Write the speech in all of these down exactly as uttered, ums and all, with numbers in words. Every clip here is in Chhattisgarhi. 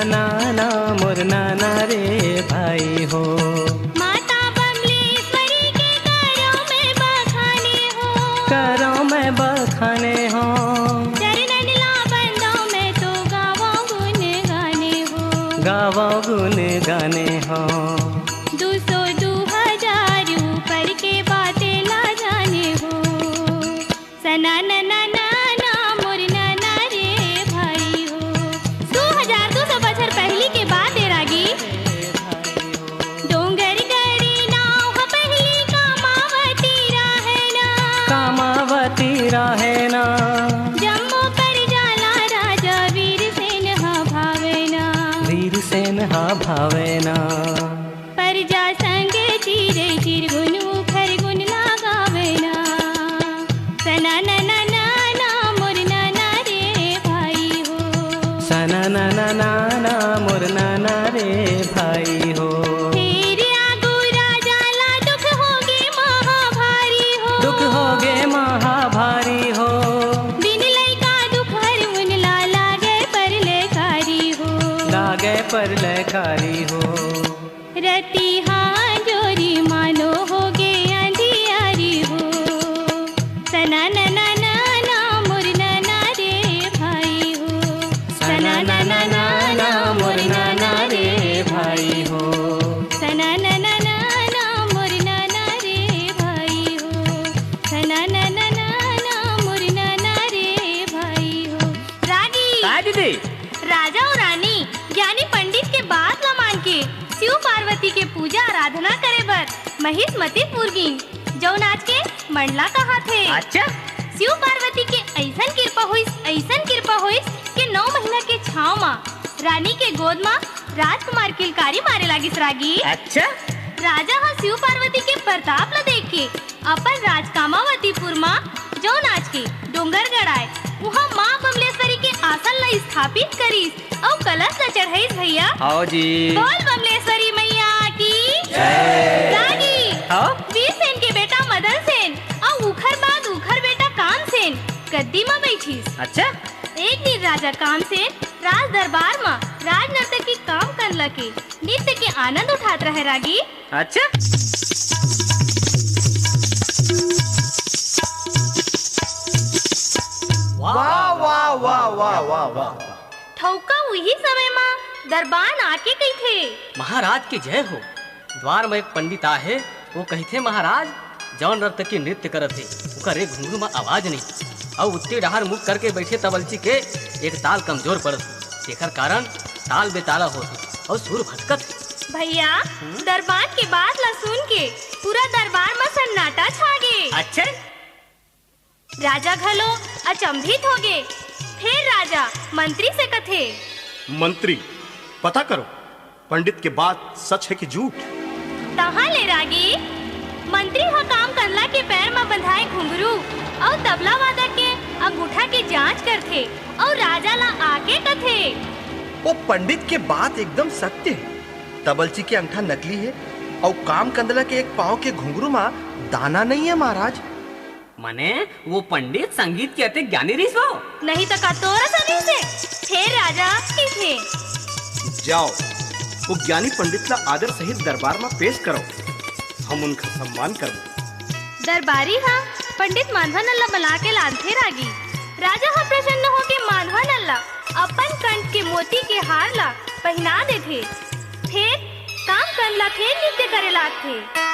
नाना मोर नाना रे भाई हो। माता बमलेश्वरी के करो मैं बखाने हो। करो मैं बखाने हो। चरणन ला बंदो मैं तो गावो गुन गाने हो। गावो गुन गाने हो। दू सौ दू हजार ऊपर के बातें ला जाने हो। सना नना नाना मोर नाना रे भाई हो। दू हजार दू सौ बछर पहिली के बात ए रागी। डोंगरगढ़ नाव ह पहिली कामावती राहे ना। कामावती राहे ना। जम्मो परजा ला राजा वीर सेन ह भावे ना। वीर सेन ह भावे ना। परजा संग चिरे चिरगुन उखर गुन ला गावे ना। सना नना नाना मोर नाना रे भाई हो। सना नना नाना मोर नाना रे भाई हो। फेर आगू राजा ला दुख होगे महाभारी हो। दुख होगे महाभारी हो। बिन लइका दुख हर उन ला लागे परलयकारी हो। लागे परलयकारी हो। रतिहा जोरी मानो होगे अंधियारी हो। सना नना नाना मोर नाना रे भाई हो। सना नना नाना मोर नाना रे भाई हो। सना नना नाना मोर नाना रे भाई हो। सना नना नाना मोर नाना रे भाई हो। रागी। का दीदी? राजा अउ रानी ज्ञानी पंडित के बात ला मान के शिव पार्वती के पूजा आराधना करे बर महिष मतीपुर गिन, जउन आज के मंडला कहाथे। अच्छा। शिव पार्वती के अइसन किरपा होइस, अइसन किरपा होइस के नौ महीना के छांव मा रानी के गोद मा राजकुमार किलकारी मारे लागिस रागी। अच्छा। राजा ह शिव पार्वती के परताप ला देख के अपन राज कामावतीपुर मा, जउन आज के डोंगरगढ़ आय, उहां मां बमलेश्वरी के आसन ला स्थापित करिस अउ कलश ला चढ़ाइस भइया। हव जी। बोल बमलेश्वरी मइया की जय। रागी। हव। वीर सेन के बेटा मदन सेन अउ उखर बाद उखर बेटा काम सेन गद्दी मा बइठिस। अच्छा। एक दिन राजा काम सेन राज दरबार मा राज नर्तकी काम कंदला के नृत्य के आनंद उठात रहे रागी। अच्छा। वाह, वाह, वाह, वाह, वाह, वाह। ठउका उही समय म दरबान आके कहिथे। महाराज के जय हो। द्वार म एक पंडित आहे, वो कहिथे, महाराज, जौन नर्तकी नृत्य करत हे, ओकर एक घुंघरू म आवाज नहीं, अउ उत्ती डहार मुख करके बैठे तबलची के एक ताल कमजोर पड़त, तेखर कारण ताल बेताला होत हे अउ सुर भटकत हे। भइया, हम्म? दरबान के बात ला सुन के पूरा दरबार म सन्नाटा छा गे। अच्छा? राजा घलो अचंभित होगे। फेर राजा मंत्री से कथे, मंत्री, पता करो, पंडित के बात सच है कि झूठ? तहाँ ले रागी, मंत्री ह काम कंदला के पैर म बंधाए घुंघरू अउ तबला वादक के अंगूठा के जांच करथे अउ राजा ला आके कथे, ओ पंडित के बात एकदम सत्य है। तबलची के अंगठा नकली है अउ काम कंदला के एक पांव के घुंघरू म दाना नहीं है, महाराज। मने वो पंडित संगीत के अतेक ज्ञानी रहिस वो? नहीं तो का तोर असन रहिसे? फेर राजा कहिथे, जाओ, वो ज्ञानी पंडित ला आदर सहित दरबार म पेश करो, हम उनका सम्मान करबो। दरबारी ह पंडित माधवानंद ला बला के लानथे रागी। राजा ह प्रसन्न होके माधवानंद ला अपन कंठ के मोती के हार ला पहिना देथे। फेर काम कंदला फेर नृत्य करे लागथे।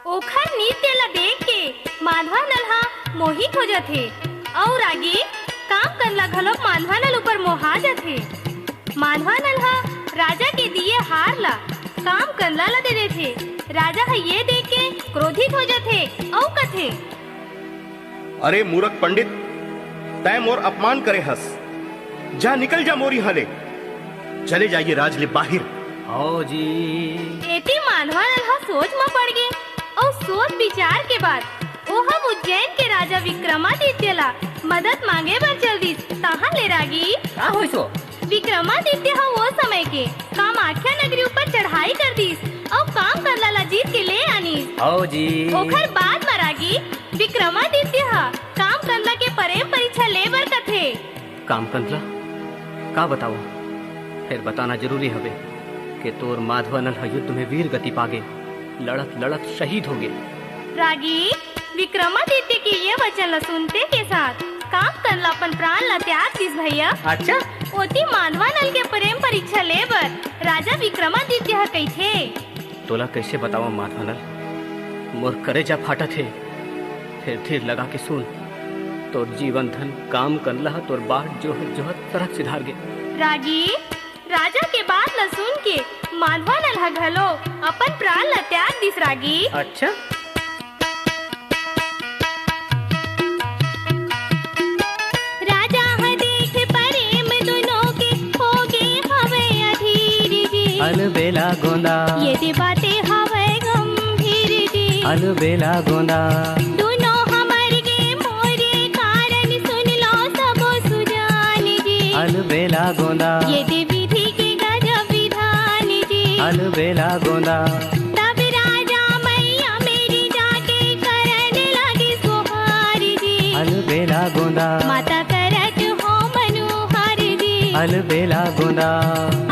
ओखर नृत्य ला देख के माधवानल ह मोहित हो जथे अउ रागी काम कंदला घलोक माधवानल ऊपर मोहा जथे। माधवानल ह राजा के दिये हार ला काम कंदला ला दे देथे। राजा ह ये देख के क्रोधित हो जथे अउ कथे, अरे मूरख पंडित, तैं मोर अपमान करे हस। जा, निकल जा मोर इहाँ ले। चले जा ये राज ले बाहिर। हव जी। एती माधवा नल ह सोच म पड़ गे अउ सोच विचार के बाद ओह उज्जैन के राजा विक्रमादित्य ला मदद मांगे बर चल दिस। तहाँ ले रागी का होइस वो? विक्रमादित्य ह वो समय के कामाख्या नगरी ऊपर चढ़ाई कर दिस अउ काम करला ला जीत के ले आनिस। हव जी। ओखर बाद म रागी विक्रमादित्य ह काम करला के प्रेम परीक्षा ले बर कथे। काम करला? का बतावं? फेर बताना जरूरी हवे के तोर माधवा नल ह युद्ध में वीर गति पागे, लड़त लड़त शहीद होगे। रागी विक्रमादित्य के ये वचन ला सुनते के साथ काम करला अपन प्राण ला त्याग दिस भैया। अच्छा? ओती माधवा नल के प्रेम परीक्षा ले बर राजा विक्रमादित्य ह कहिथे। तोला कइसे बतावं माधवा नल, मोर करेजा फाटत हे। फेर धीर लगा के सुन, तोर जीवन धन काम करला ह तोर बाट जोहत जोहत सरग सिधार गे। रागी, राजा के बात ल सुन के माधवा नल ह घलो अपन प्राण ल त्याग दिस रागी। अच्छा। राजा ह देख प्रेम दुनों के, होगे हवय अधीर जी। अलबेला गोंदा। ये दे बातें हवय गंभीर जी। अलबेला गोंदा। दुनों हमर के मोरे कारण सुन लो सबो सुजान जी। अलबेला गोंदा। ये दे विधि के गजब विधान जी। अलबेला गोंदा। तब राजा मैया मेरी जाके करन लागिस गोहार जी। अलबेला गोंदा। माता करत हो मनुहार जी। अलबेला गोंदा।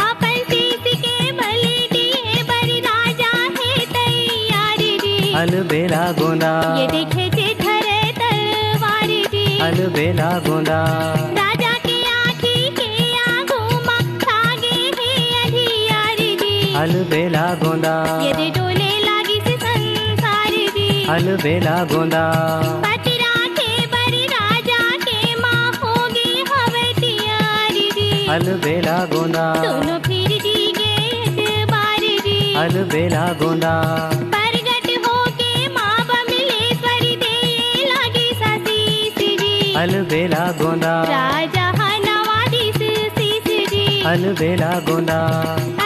अपन शीश के बलि दिए बर राजा हे तैयार जी। अलबेला गोंदा। ये देखे जे धरे तलवार जी। अलबेला गोंदा। राजा के आँखी के आगू म छा गे हे अंधियार जी। अलबेला गोंदा। ये दे डोले लागिस संसार जी। अलबेला गोंदा। पति राखे बर राजा के माँ होगे हवय तियार जी। अलबेला गोंदा। दोनों फिर जी गे एक बार जी। अलबेला गोंदा। प्रगट होके माँ बमलेश्वरी देये लागिस आशीष जी। अलबेला गोंदा। राजा ह नवा दिस शीश जी। अलबेला गोंदा।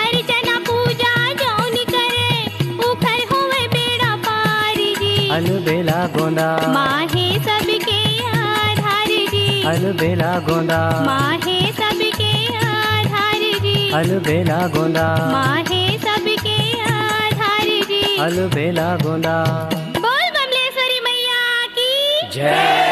अर्चना पूजा जौन करे, उखर होवे बेड़ा पार जी। अलबेला गोंदा। माँ हे सबके आधार जी। अलबेला गोंदा। माँ हे सबके आधार जी। अलबेला गोंदा। माँ हे सबके आधार जी। अलबेला गोंदा। बोल बमलेश्वरी मैया की जय।